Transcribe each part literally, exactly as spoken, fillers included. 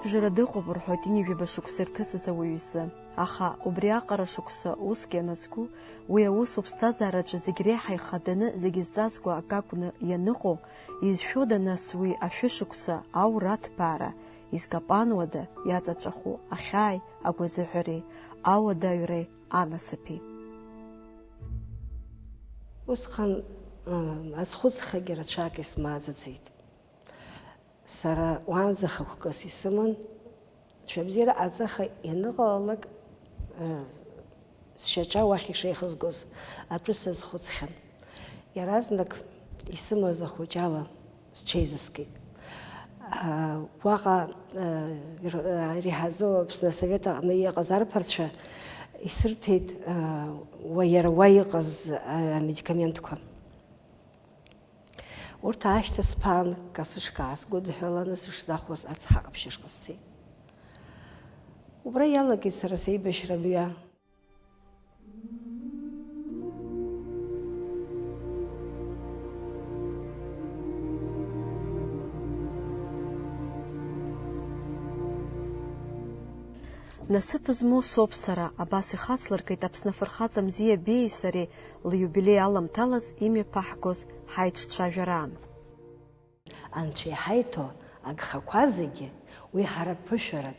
Бжара дыҟоуп рҳәоит ҩынҩажәаба шықәса ирҭысыз ауаҩ изы. Аха убри аҟара шықәса уск ианазку, уи аус уԥсҭазаараҿы зегь реиҳа ихаданы, зегь зҵазкуа акы акәны ианыҟоу, изшәода нас уи ашәышықәса аура аҭбаара, изкапануада иаҵаҵәаху ахьааи агәазыҳәареи ауадаҩреи анасыԥи? Усҟан, ы, азхәыцхагьы рацәак исмаӡаӡеит. Сара уаанӡа хықәкыс исыман, цәабзиара аҵаха ианыҟалалак, э, сшьаҿа уахь ишеихызгоз атәы сазхәыцхьан. Иаразнак исымаз ахәыҷала сҽеизыскит. А, уаҟа, э, ир-, э, иреиҳаӡоу Аԥсны Асовет аҟны иҟаз арԥарцәа исырҭеит, э, уа, иара уа иҟаз, э, амедикаментқәа. Урҭ аашьҭысԥаан, касышка аасгәыдҳәаланы сышзахәоз ацҳа ҟаԥшь ашҟа сцеит. Убра иалагеит сара сеибашьра мҩа. Насыԥ змоу соуп сара, абас ихацлыркит Аԥсны афырхаҵа Мзиа Беии сареи лиубилеи аламҭалаз имҩаԥаҳгоз ҳаиҿцәажәараан. Анцәа иҳаиҭо агхақәа зегьы уи ҳара ԥышәарак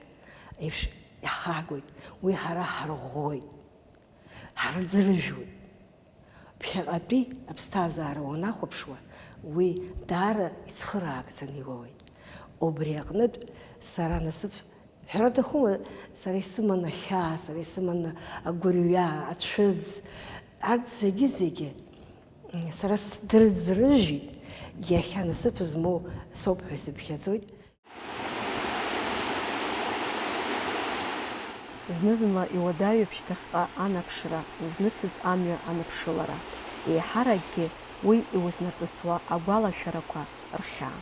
еиԥш иаҳхаҳгоит, уи ҳара ҳарӷәӷәоит, ҳарӡырыжәуеит. Ԥхьаҟатәи аԥсҭазаара уанахәаԥшуа, уи даара ицхыраагӡаны иоуеит. Убри аҟнытә сара насыԥ Ҳәара аҭахума, сара исыман ахьаа, сара исыман агәырҩа, ацәыӡ, арҭ зегьы-зегьы, м, сара сдырӡрыжәит, иахьа насыԥ змоу соуп ҳәа исыԥхьаӡоит. Зны-зынла иуадаҩуп шьҭахьҟа анаԥшра, узнысыз амҩа аныԥшылара. Еиҳаракгьы уи иузнарҵысуа агәалашәарақәа рхьаа.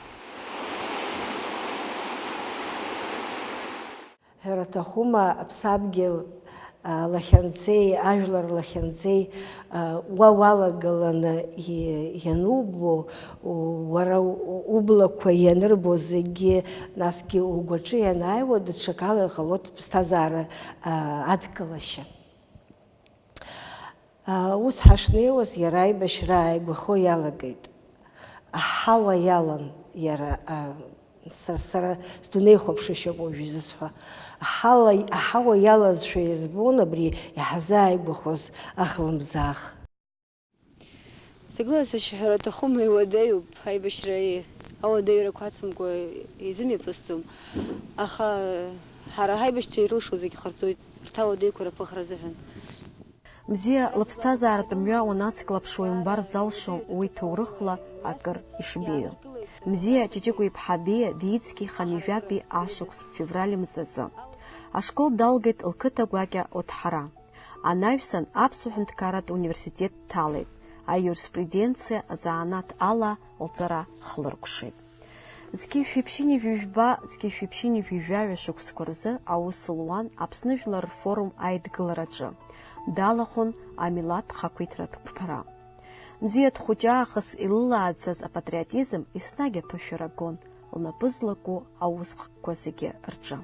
Ҳәара аҭахума, аԥсадгьыл, а, лахьынҵеи, ажәлар лахьынҵеи, а, уа уалагыланы и-, ианубо, у-, уара у-, ублақәа ианырбо зегьы, насгьы угәаҿы ианааиуа, даҽакала иҟалоит ԥсҭазаара, а, адкылашьа. Ус ҳашнеиуаз, иара аибашьра ааигәахо иалагеит. Аҳауа иалан иара, а, са, сара сдунеихәаԥшышьоуп уажә изысҳәо. Аҳала, аҳауа иалазшәа избон абри иҳазааигәахоз ахлымӡаах. Ҭагылазаашьа ҳәара аҭахума, иуадаҩуп, аибашьра ауадаҩрақәа ацымкәа изымҩаԥысӡом. Аха ҳара ҳаибашьцәа ирылшо зегь ҟарҵоит, рҭауадаҩқәа рыԥыхра азыҳәан. Мзиа лыԥсҭазааратә мҩа уанацклаԥш, уимбар залшом уи ҭоурыхла акыр ишбеиоу. Мзиа Ҷыҷыкәа-иԥҳа Беиа диицқьихын ҩажәатәи ашықәс февраль мзазы. Ашкол далгеит лқыҭа гәакьа Оҭҳара. Анаҩсан Аԥсуа ҳәынҭқарратә университет дҭалеит, аиуриспруденциа азанааҭ ала лҵара хлыркәшеит. Зқьи жәшәи ԥшьынҩажәи жәба, зқьи жәшәи ԥшьынҩажәи жәаҩа шықәсқәа рзы аус луан Аԥсны Жәлар рфорум аидгылараҿы, далахәын амилаҭ хақәиҭратә қәԥара. Мзиа дхәыҷаахыс илылааӡаз апатриотизм еснагь аԥышәара гон, лнапы злаку аусхкқәа зегьы рҿы.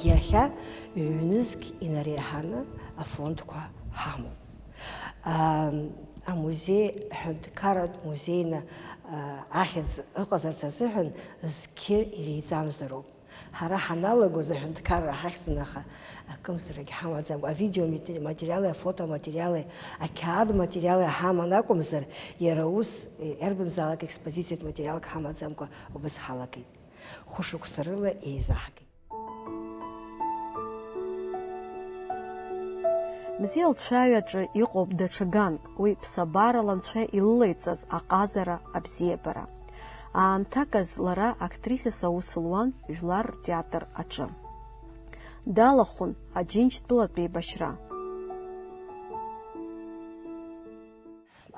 Иахьа ҩнызқь инареиҳаны афондқәа ҳамоуп. Ам, амузеи ҳәынҭқарратә музеины, а, ахьӡ ыҟазарц азыҳәан зқьы иреиҵамзароуп. Ҳара ҳаналагоз аҳәынҭқарра ҳахьӡын, аха акымзарак ҳамаӡамкәа, авидео мате-, материали, афотоматериали, ақьаад материали ҳаман акәымзар, иара ус, иарбанзаалак експозициатә материалк ҳамаӡамкәа убас ҳалагеит. Хәышықәса рыла еизаҳгеит. Мзиа лцәаҩаҿы иҟоуп даҽа ганк, уи ԥсабарала анцәа илылеиҵаз аҟазара, абзиабара. Аамҭаказ лара актрисас аус луан жәлар ртеатр аҿы. Далахәын Аџьынџьтәылатә еибашьра.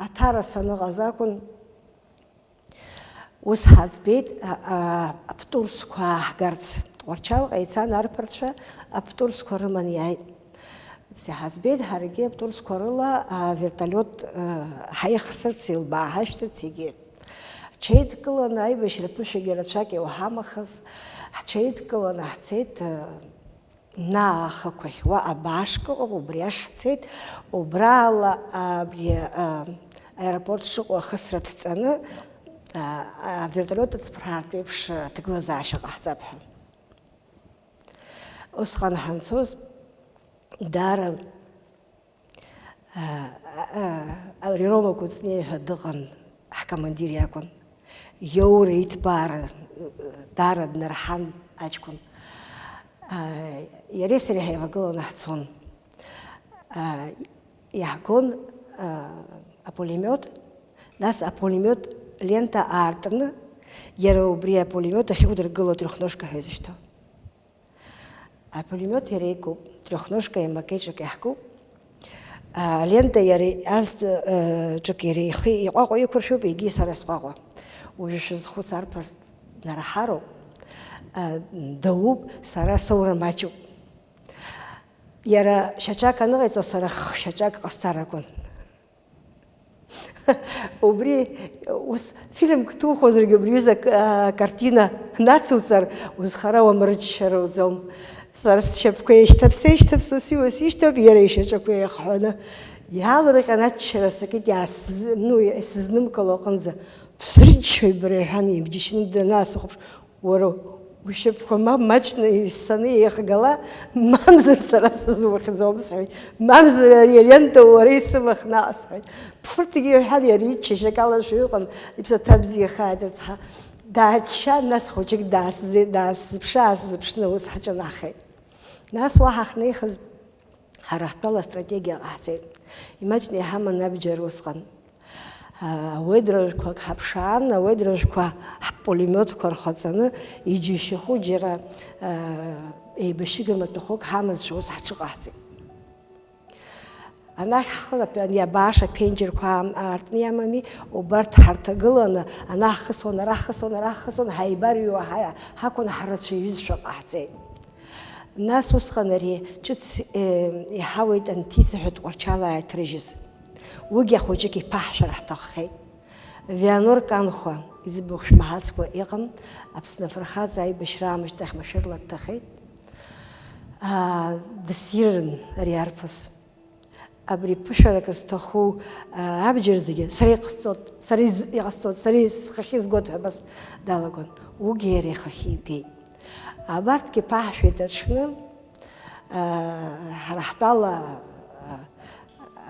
Аҭара саныҟаз акәын, ус ҳаӡбеит, а, а, аптурсқәа ааҳгарц. Тҟәарчалҟа ицан арԥарцәа, аптурсқәа рыманы иааит. Ус иҳаӡбеит, ҳаргьы аптурсқәа рыла авертолиот, а, ҳаихсырц, илбааҳашьҭырц егьи. Ҳҽеидкыланы аибашьра ԥышәагьы рацәак иауҳамахыз, ҳҽеидкыланы ҳцеит, э, Наа ахықәахь, уа абаашк ыҟоуп, убри ахь ҳцеит, убраала абри, а, аеропорт шыҟоу ахысра дҵаны, а, авертолиот ыҵԥраартә еиԥш аҭагылазаашьа ҟаҳҵап ҳәа. Усҟан ҳанцоз, даара, а, а, а, ари Рома Кәыҵниа ҳәа дыҟан, ҳкомандир иакәын. Иоура, иҭбаара, даара днарҳан аҷкәын. А, иареи сареи ҳаивагыланы ҳцон. А, иаҳгон, а, апулемиот, нас апулемиот лента аартны, иара убри апулемиот ахьықәдыргыло трёхножка ҳәа изышьҭоу. Апулемиот иара икуп, трёхножка имакеиҿак иаҳкуп. А, алента иара аз-, э, ҿык иара ихы иҟәаҟәа иқәыршәуп, егьи сара сҟәаҟәа. Уажәы шәызхәыц, арԥыс днарҳароуп, а, дауп, сара соура маҷуп. Иара шьаҿак аныҟаиҵо, сара х-шьаҿак ҟасҵар акәын. Убри ус фильмк ҭухозаргьы, убри ҩыза к-, а, картина нацуҵар, узхара уамырччароуӡом. Сара сшьапқәа еишьҭаԥса-еишьҭаԥсо сиуа сишьҭоуп, иара ишьаҿақәа еихҳәаны. Иаалырҟьан аччара сакит, иаасыз-, ну, исызнымкыло аҟынӡа. Бсырччоит бара, иҳәан, ибџьашьаны данаасыхәаԥш, уара ушьапқәа мап маҷны иссаны еихгала, мамзар сара сызухьӡом, сҳәеит, мамзар ари алента уара исымах наҟ, сҳәеит. Бфырҭгьы, иҳәан, иара иччашьак алашәа иҟан, иԥсаҭа бзиахааит, рыцҳа. Дааччан, нас хәыҷык даасзы-, даасзыԥш-аасзыԥшны ус ҳаҿынахеит. Нас уа ҳахьнеихыз, ҳара ҳтәала астратегиа ҟаҳҵеит. Имаҷны иҳаман абџьар усҟан. Ауедрыжәқәак ҳаԥшаан, ауедрыжәқәа ҳпулемиотқәа рхаҵаны, иџьашьахәы џьара, еибашьыга маҭәахәык ҳамазшәа ус ҳҽыҟаҳҵеит. Анахь ҳхы аԥ-, ани абааш аԥенџьырқәа аам-, аартны иамами, убарҭ ҳарҭагыланы, ана ҳхысуан, ара ҳхысуан, ара ҳхысуан, ҳаибарыҩуа ҳа-, ҳакәын ҳрацәаҩызшәа ҟаҳҵеит. Нас усҟан ари ҿыц, э, иҳауеит анҭица ҳәа Тҟәарчал иааиҭрыжьыз. Уигьы ахәыҷык иԥаҳшәар ҳҭаххеит. Вианор Канхәа, иӡбахә шәмаҳацкәа иҟам, Аԥсны Афырхаҵа аибашьра аамышьҭахь машәырла дҭахеит. Аа, дысирын ари арԥыс. Абри ԥышәарак зҭаху, аа, абџьар зегьы сара иҟасҵоит, сара из-, иҟасҵоит, сара схахьы изгоит ҳәа абас далагон. Уигьы иара ихахьы игеит. Абарҭгьы ԥаҳшәеит аҽны, аа, ҳара ҳтәала, аа,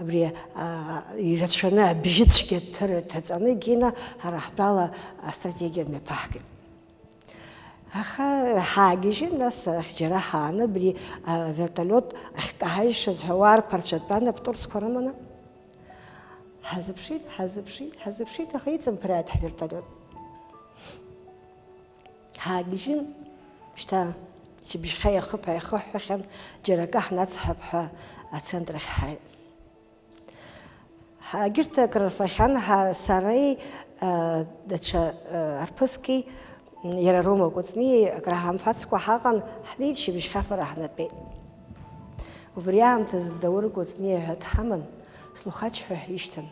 абри, аа, ирацәаны абжьыцәгьа ҭыр-, ҭаҵаны Гина ҳара ҳтәала астратегиа мҩаԥаҳгеит. Аха ҳаагьежьын, нас ахьџьара ҳааны, абри, а, вертолиот ахькаҳажьшаз ҳәа уа арԥарцәа тәан аптурсқәа рыманы. Ҳазыԥшит, ҳазыԥшит, ҳазыԥшит, аха иҵымԥрааит ҳвертолиот. Ҳаагьежьын, шьҭа шьыбжьхьа иахыԥ-, иахыҳәҳәахьан, џьара акы ҳнацҳап ҳәа ацентр ахь ҳааит. Ҳа-, егьырҭ акрырфахьан, ҳа-, сареи, а, даҽа, а, арԥыски, м, иара Рома Кәыҵниеи акраҳамфацкәа ҳаҟан, ҳнеит, шьыбжьхьафара ҳнатәеит. Убри аамҭазы Даур Кәыҵниа ҳәа дҳаман, Слухач ҳәа ҳишьҭан.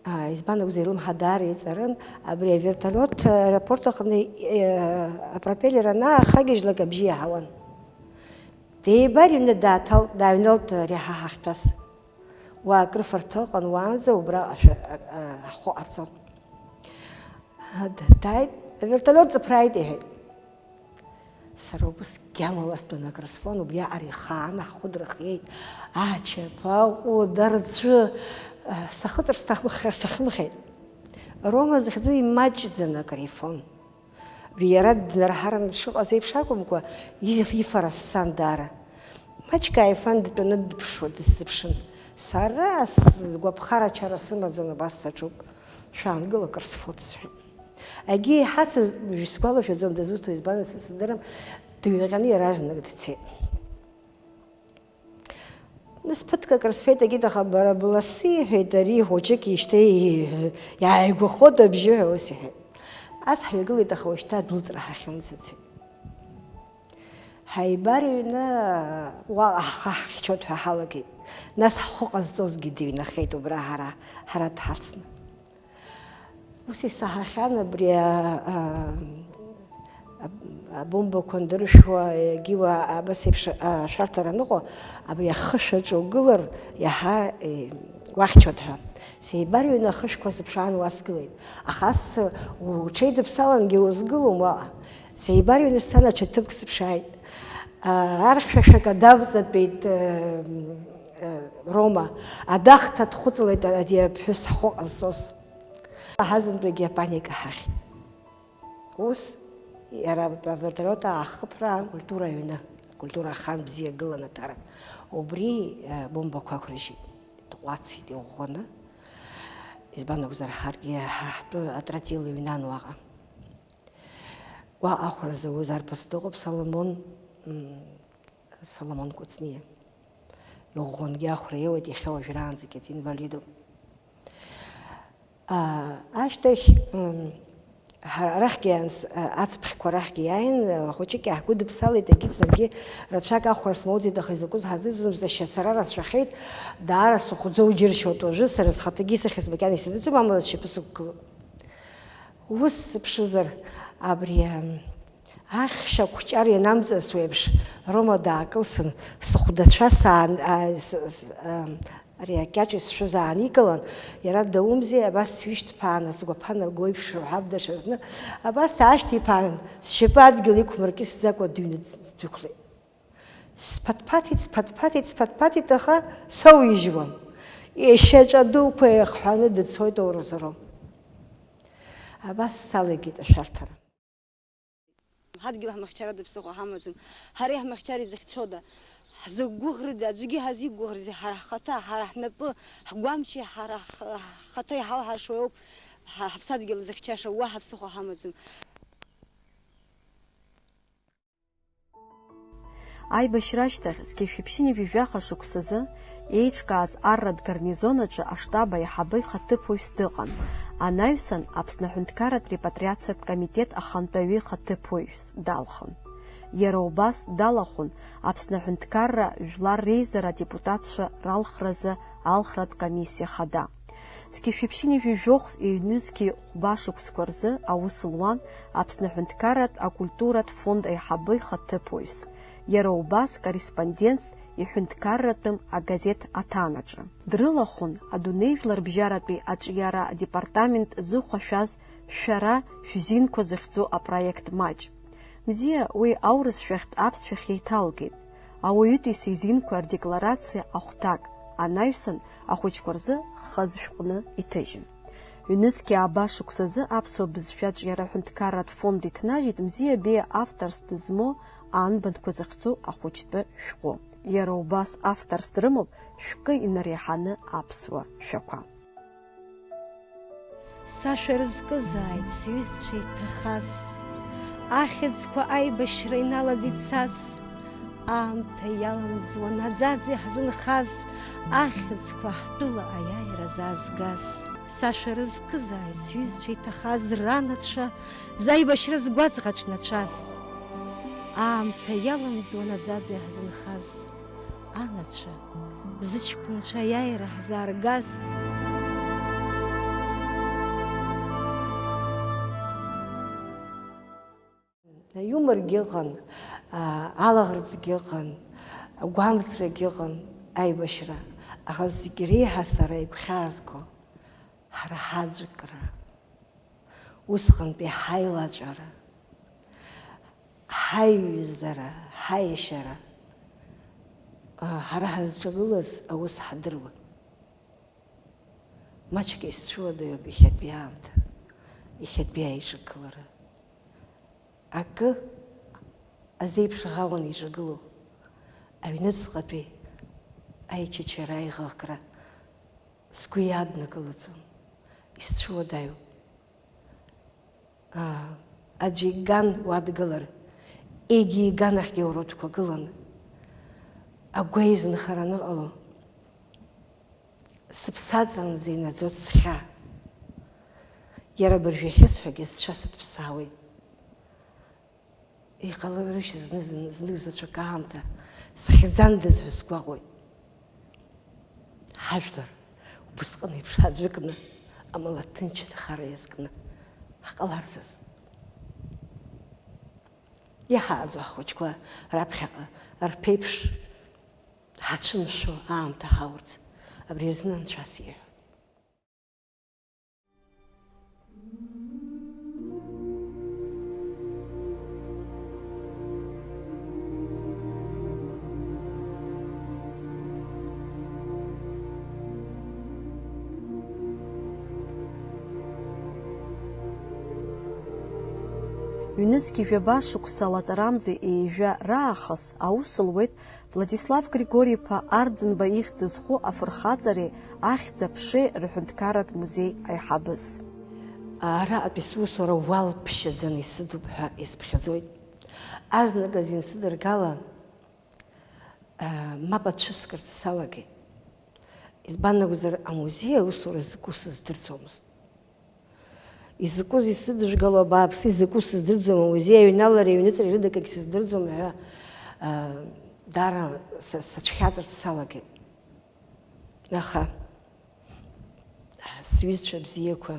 А, избан акәзар, илымҳа даара иҵарын, абри авертолиот аеропорт аҟны, э, апропеллер анаахагьежьлак абжьы иаҳауан. Деибарҩны дааҭалт, дааҩналт ари ҳа ҳахьтәаз. Уа акрыфарҭа ыҟан, уаанӡа убра ашәа-, а, а, ҳхәы ҟарҵон. Д-, дааит, авертолиот ҵыԥрааит, иҳәеит. Сара убыс гьамала стәаны акрысфон, убриаҟара ихааны ҳхәы дырхиеит. Ачаԥа, аҟәыд, арҵәы, а, сахыҵыр сҭахымхар сахымхеит. Рома захьӡу имаҷӡаны акыр ифон. Иара днарҳараны дшыҟаз еиԥш акәымкәа, иф-, ифара сцан даара. Маҷк ааифан дтәаны дыԥшуа дысзыԥшын. Сара сгәаԥхара ачара сымаӡам, абас саҿуп. Шәаангыл, акыр сфоит, сҳәеит. Егьи иҳацыз, уажә исгәалашәаӡом, дызусҭоу, избан, са сыздырам, дыҩнаҟьаны иаразнак дцеит. Нас ԥыҭк акыр сфеит, егьит, аха бара бласы, иҳәеит ари хәыҷык, ишьҭа и-, иааигәахоит абжьы ҳәа ус иҳәеит. Ас ҳҩагылеит, аха уажәшьҭа адәылҵра ҳахьымӡацеит. Ҳаибарыҩны уаҟа ҳхы ҳхьчоит ҳәа ҳалагеит. Нас ҳхәы ҟазҵозгьы дыҩнахеит убра ҳара, ҳара дҳацны. Ус исаҳахьан абри а, а, аб-, абомбақәа андыршәуа, егьиуа абас еиԥш ашәарҭара аныҟоу, абри ахышә аҿы угылар, иаҳа, е, уахьчоит ҳәа. Сеибарҩны ахышәқәа сыԥшаан уа сгылеит. Аха ас уҽеидыԥсалангьы узгылом уаҟа. Сеибарҩны сценаҿ ҭыԥк сыԥшааит. А, архьшәашәак адавҵатәеит, э, э, Рома. Адахҭа дхәыҵалеит ари аԥҳәыс ҳхәы ҟазҵоз. Ҳазынтәыгьы апаника ҳахь. Ус, иара авертолиот аахыԥраан, акультура аҩны, акультура ахан бзиа гылан аҭара. Убри, э, бомбақәа ақәрыжьит. Дҟәацит иӷәӷәаны. Избан акәзар, ҳаргьы ҳа ҳтәы атротил иҩнан уаҟа. Уа ахәра зауз арԥыс дыҟоуп, Соломон, м, Соломон Кәыҵниа. Иӷәӷәангьы ахәра иоуеит, иахьа уажәраанӡагьы динвалидуп. А, ашьҭахь, м, ҳа-, арахьгьы анс-, а, ацԥхьқәа рахьгьы иааин, а, хәыҷык иаҳгәыдыԥсалеит, егьи саргьы рацәак ахәра смоуӡеит, аха изакәыз ҳаздырӡомызт, ашьа сара рацәахеит, даара сыхәӡоу џьыршьоит уажәы, сара схаҭагьы исыхьыз макьана исыздырӡом, амала сшьапы сықәгылоуп. Ус сыԥшызар, абри, ам, ахьшь ақәҿиар ианамҵасуеиԥш, Рома даакылсын, сыхәдацәа саан-, а, с-, с-, ам, ари акьаҿ исшәыз ааникылан, иара даумзи, абас сҩышьҭԥааны, сгәаԥа нарго еиԥш, ҳәа даҽазны, абас аашьҭиԥаан, сшьапы адгьыл иқәмыркьысӡакәа дыҩны дықәлеит. Сԥаҭԥаҭит, сԥаҭԥаҭит, сԥаҭԥаҭит, аха соуижьуам. Ишьаҿа дуқәа еихҳәаны дыцоит ауразоуроу. Абас салагеит ашәарҭара. Ҳадгьыл ҳмахьчарада ԥсыхәа ҳамаӡам. Ҳара иаҳмахьчар изыхьчода? Ҳзықәгәыӷрыда? Аӡәгьы ҳазиқәгәыӷрызи? Ҳара ҳхаҭа, ҳара ҳнапы, ҳгәамчи, ҳара ҳх-, ҳхаҭа иҳалҳаршо иоуп ҳа-, ҳаԥсадгьыл зыхьчаша, уаҳа ԥсыхәа ҳамаӡам. Аибашьра ашьҭахь зқьи жәшәи ԥшьынҩажәи жәаха шықәсазы еиҿкааз арратә гарнизон аҿы аштаб аиҳабы ихаҭыԥуаҩс дыҟан, анаҩсан Аԥсны аҳәынҭқарратә репатриациатә комитет ахантәаҩы ихаҭыԥуаҩс далхын. Иара убас далахәын Аԥсны аҳәынҭқарра жәлар реизара адепутатцәа ралхразы алхратә комиссиа хада. Зқьи жәшәи ԥшьынҩажәи жәохә ҩнызқьи хәба шықәсқәа рзы аус луан Аԥсны аҳәынҭқарратә акультуратә фонд аиҳабы ихаҭыԥуаҩс, иара убас корреспондентс иҳәынҭқарратәым агазеҭ Аҭанаҿы. Дрылахәын адунеижәларбжьаратәи аҿиара адепартамент зыхәашәаз Шәара шәзинқәа зыхьӡу апроект маҷ. Мзиа уи аурысшәахьтә аԥсшәахь еиҭалгеит. Ауаҩытәыҩса изинқәа рдекларациа ахәҭак анаҩсан, ахәыҷқәа рзы хазы шәҟәны иҭыжьын. Ҩнызқьи ааба шықәсазы аԥсуа бызшәа аҿиара аҳәынҭқарратә фонд иҭнажьит Мзиа Беиа авторс дызмоу Анбанқәа зыхьӡу ахәыҷтәы шәҟәы. Иара убас авторс дрымоуп шәкы инареиҳаны аԥсуа шәақәа. Сашәа рызкызааит сҩызцәа иҭахаз, ахьӡқәа аибашьра иналаӡ ицаз, аамҭа иаламӡуа наӡаӡа иаҳзынхаз, ахьӡқәа ҳтәыла аиааира заазгаз. Сашәа рызкызааит сҩызцәа иҭахаз ранацәа, заибашьра згәаҵӷа ҿнацәаз, аамҭа иаламӡуа наӡаӡа иаҳзынхаз. Анацәа, зыҷкәынцәа аиааира ҳзааргаз. Иуморгьы ыҟан, аа, алаӷырӡгьы ыҟан, агәамҵрагьы ыҟан аибашьра, аха зегь реиҳа сара игәхьаазго, ҳара ҳаӡәыкра. Усҟантәи ҳаилаҵәара, ҳаиҩызара, ҳаиашьара, ҳара ҳазҿагылаз аус ҳдыруан. Маҷк исцәыуадаҩуп иахьатәи аамҭа, иахьатәи аиҿагылара. Акы азеиԥш ӷаӷәаны иҿагылоу аҩныҵҟатәи аичачара, аиӷакра сгәы иаднакылаӡом, исцәыуадаҩуп. Аа, аӡәы иган уа дгылар, егьи иганахьгьы урыдқәа гыланы, агәеизынхара аныҟало, сыԥсаҵанӡа инаӡоит схьаа. Иара абыржәы иахьысҳәогьы сцәа сыҭԥсаауеит. Иҟаларышьа зны-зны, знык заҵәык аамҭа сахьӡандаз ҳәа сгәаҟуеит. Ҳажәлар убысҟан еиԥш аӡәыкны Амала ҭынч нхара иазкны ҳҟаларцаз. Иаҳааӡо ҳхәыҷқәа раԥхьаҟа рԥеиԥш ҳацәымшәо аамҭа ҳаурц, абри азын Анцәа сиҳәон. Ҩнызқьи жәаба шықәса лаҵарамзи ҩажәа раахыс аус луеит Владислав Григори-иԥа Арӡынба ихьӡ зху афырхаҵареи ахьӡ-аԥшеи рҳәынҭқарратә музеи аиҳабыс. Араҟатәи сусура уалԥшьаӡаны исыдуп ҳәа исԥхьаӡоит. Азныказ инсыдыргала, мап ацәыскырц салагеит. Избан акәзар, амузеи аусура закәу сыздырӡомызт. Изакәыз исыдыжәгало абааԥсы, изакәу сыздырӡом, амузеи аҩналареи аҩныҵреи рыдагьы сыздырӡом ҳәа, даара са-, сацәхьаҵырц салагеит. Аха сҩызцәа бзиақәа,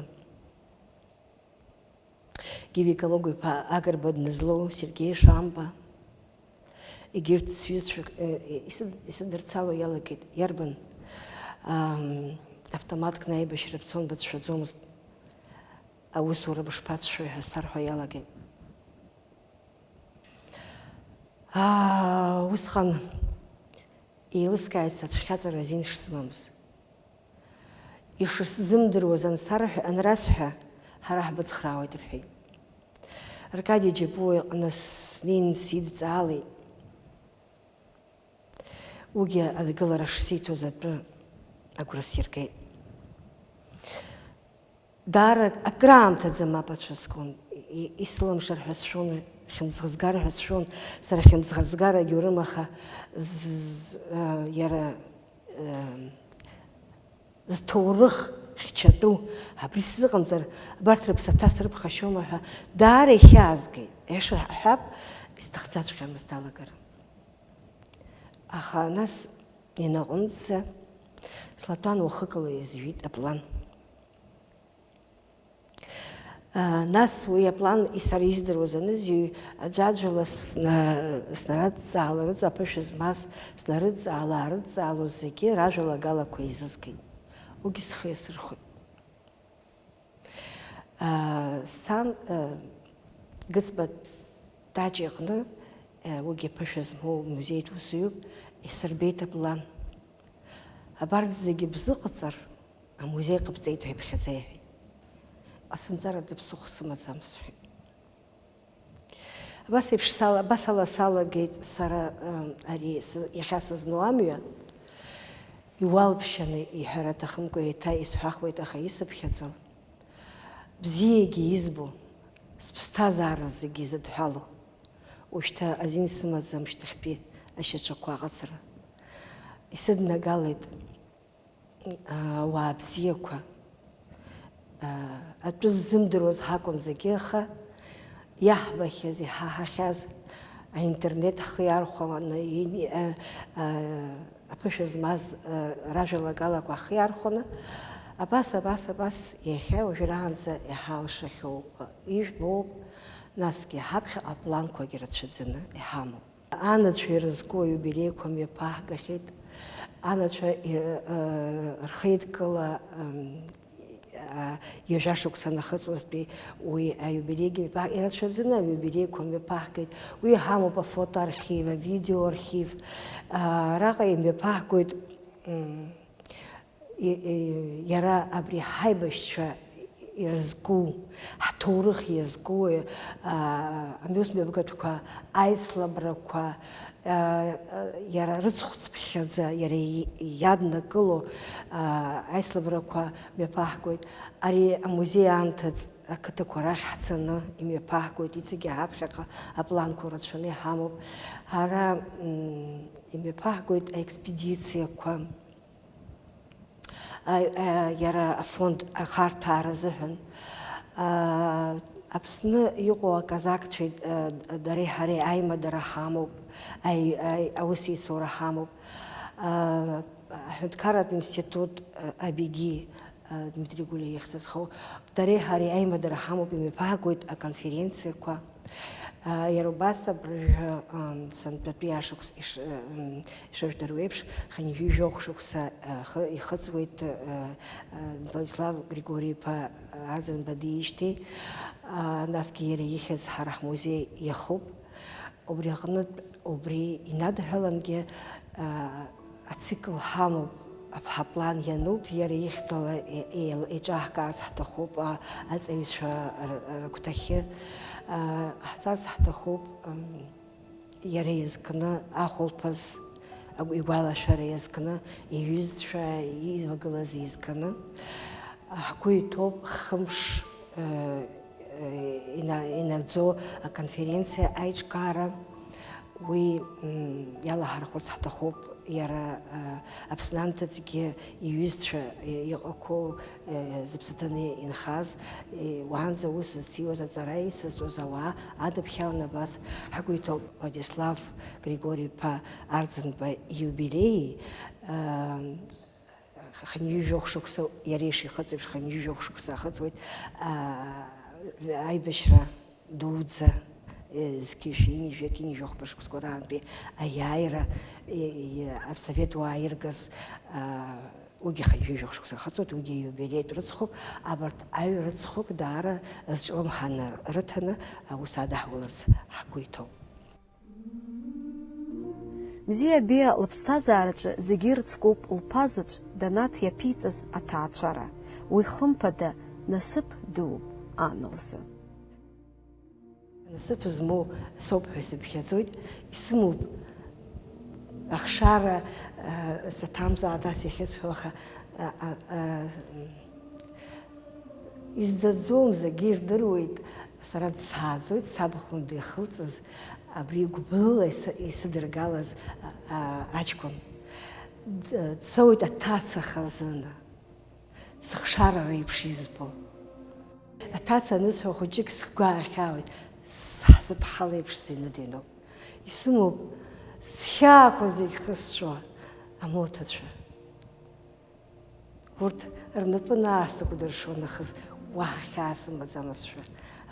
Гиви Камыгә-иԥа Агрба дназлоу Сергеи Шамба, егьырҭ сҩызцәак, э, исыд-, исыдырцало иалагеит. Иарбан, ам, автоматк наибашьра бцон, бацәшәаӡомызт, аусура бышԥацәшәои ҳәа сарҳәо иалагеит. Аа, усҟан еилыскааит сацәхьаҵра азин шсымамыз. Ишысзымдыруаз ансарҳәа, анрасҳәа, ҳара ҳбыцхраауеит, рҳәеит. Аркади Џьапуа иҟны снеин сидҵаалеит. Уигьы адгылара шсиҭоз атәы агәра сиргеит. Даара акраамҭаӡа мап ацәыскуан. И-, исылымшар ҳәа сшәон, хьымӡӷ згар ҳәа сшәон. Сара хьымӡӷ згарагь урым, аха з-, з-, а, иара, а, зҭоурых хьчатәу, абри сзыҟамҵар, абарҭ рыԥсаҭа срыԥхашьома ҳәа даара ихьаазгеит. Аиаша ҳҳәап, исҭахӡаҵәҟьамызт алагара. Аха нас инаҟәынӡа слатәан уахыкала иазҩит аплан. Нас уи аплан сара издыруаз анызҩы, аӡәаӡәала сна-, снарыдҵааларц, аԥышәа змаз снарыдҵаала-аарыдҵаалоз зегьы ражәалагалақәа еизызгеит. Уигьы схы иасырхәеит. Сан, Гыцба Таҷ иҟны, уигьы аԥышәа змоу музеитә усуҩуп, исырбеит аплан. Абарҭ зегьы бзыҟаҵар, амузеи ҟабҵеит ҳәа иԥхьаӡа иҳәеит. Ҟасымҵарада ԥсыхәа сымаӡам, сҳәеит. Абас еиԥш сала-, абас ала салагеит сара, ы, ари сы-, иахьа сызну амҩа. Иуалԥшьаны иҳәара аҭахымкәа еиҭа исҳәахуеит, аха исыԥхьаӡо, бзиагьы избо, сыԥсҭазаара зегьы изыдҳәалоу, ушьҭа азин сымаӡам шьҭахьтәи ашьаҿақәа аҟаҵара. Исыднагалеит. Ауаа бзиақәа, атәы ззымдыруаз ҳакәын зегьы, аха иаҳбахьаз, иҳаҳахьаз, аинтернет ҳхы иархәаны, ини-, а, а, аԥышәа змаз, а, ражәалагалақәа ҳхы иархәаны, абас, абас, абас, иахьа уажәраанӡа иҳалшахьоу, а, ижәбоуп, насгьы ҳаԥхьаҟа апланқәагьы рацәаӡаны иҳамоуп. Анацәа ирызку аиубилеиқәа мҩаԥаҳгахьеит. Анацәа, э, э, рхеидкыла, м, а, ҩажәа шықәса нахыҵуазтәи уи аиубилеигьы мҩаԥаҳ-, ирацәаӡаны аиубилеиқәа мҩаԥаҳгеит. Уи иҳамоуп афотоархив, авидеоархив. А, араҟа имҩаԥаҳгоит, м, И-, и-, иара абри ҳаибашьцәа ирызку, ҳҭоурых иазку, а, амҩасмҩаԥгатәқәа, аицлабрақәа, а, а, иара рыцхәцԥхьаӡа, иара и-, иаднакыло, а, аицлабрақәа мҩаԥаҳгоит. Ари амузеи аамҭаӡ ақыҭақәа рахь ҳцаны имҩаԥаҳгоит, иҵегьы ҳаԥхьаҟа апланқәа рацәаны иҳамоуп. Ҳара, м, имҩаԥаҳгоит аекспедициақәа. А, а, иара афонд ахарҭәаара азыҳәан, а, Аԥсны иҟоу аказакцәеи, а, дареи ҳареи аимадара ҳамоуп, аи-, аи-, аусеицура ҳамоуп. А, аҳәынҭқарратә институт, а, Абигьы, Дмитри Гәлиа ихьӡ зхоу, дареи ҳареи аимадара ҳамоуп, имҩаԥаагоит аконференциақәа. Иара убас абыржәы, сынтәатәи ашықәс иш-, ишыжәдыруа еиԥш, хынҩажәи жәохә шықәса, ихы-, ихыҵуеит, Владислав Григори-иԥа Арӡынба диижьҭеи, насгьы иара ихьӡ ҳара ҳмузеи иахуп. Убри аҟнытә, убри инадҳәалангьы, ацикл ҳамоуп, ҳаплан иануп, иара ихьӡала е-, е-, еиҿаҳкаарц ҳҭахуп, а, аҵаҩцәа р-, рыгәҭахьы, а, ҳцарц ҳҭахуп, м, иара изкны ахәылԥаз, агә-, игәалашәара иазкны, иҩызцәа ивагылаз изкны. Ҳгәы иҭоуп хымш, э, ина-, инаӡо аконференциа аиҿкаара. Уи, м, иалаҳархәырц ҳҭахуп иара, э, Аԥсны анҭыҵгьы иҩызцәа, э, иҟақәоу, э, зыԥсы ҭаны инхаз, э, уаанӡа аус зҭиуаз, аҵара исызҵоз ауаа адыԥхьаланы абас ҳгәы иҭоуп Владислав Григори-иԥа Арӡынба ииубилеи, э, хынҩажәи жәохә шықәса, иара ишихыҵ еиԥш, хынҩажәи жәохә шықәса ахыҵуеит, аа, аибашьра дуӡӡа, е, зқьи жәшәи ҩынҩажәи жәохә шықәсқәа раантәи аиааира, е, е, Асовет уаа иргаз, аа, уигьы хынҩажәи жәохә шықәса ахыҵуеит, уигьы аиубилеитә рыцхәуп. Абарҭ аҩ-, рыцхәык даара зҿлымҳаны рыҭаны аус адаҳуларц ҳгәы иҭоуп. Мзиа Биа лыԥсҭазаараҿы зегьы ирыцкуп лԥа заҵә Данаҭ иаԥиҵаз аҭаацәара. Уи хымԥада насыԥ дууп ан лзы. Насыԥ змоу соуп ҳәа исыԥхьаӡоит, исымоуп. Ахшара, э, саҭамзаат ас иахьысҳәо, аха, э, э, э, Изӡаӡом, зегьы ирдыруеит, сара дсааӡоит, саб хәында ихылҵыз, абри гәыблыла ис-, исыдыргалаз, а, а, аҷкәын. Д-, дцоит аҭаца хазына, сыхшара реиԥш избо. Аҭаца анысҳәа, хәыҷык сгәы аахьаауеит, сҳ-, сыԥҳа леиԥш сыҩны дыҩноуп. Исымоуп схьаақәа зегь хысҵәо амоҭацәа. Урҭ рнапы наасыкәдыршо нахыс уаҳа хьаа сымаӡамызшәа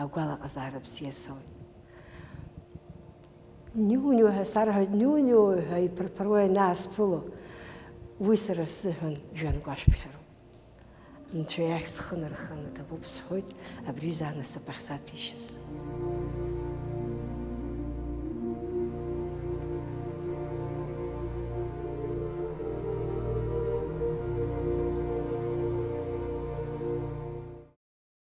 агәалаҟазаара бзиа соуит. Ниу-ниу ҳәа сарҳәоит, ниу-ниу ҳәа иԥырԥыруа ианаасԥыло, уи сара сзыҳәан жәҩангәашәԥхьароуп. Анцәа иахь схы нарханы ҭабуп сҳәоит, абри аҩыза анасыԥ ахь саҭәеишьаз.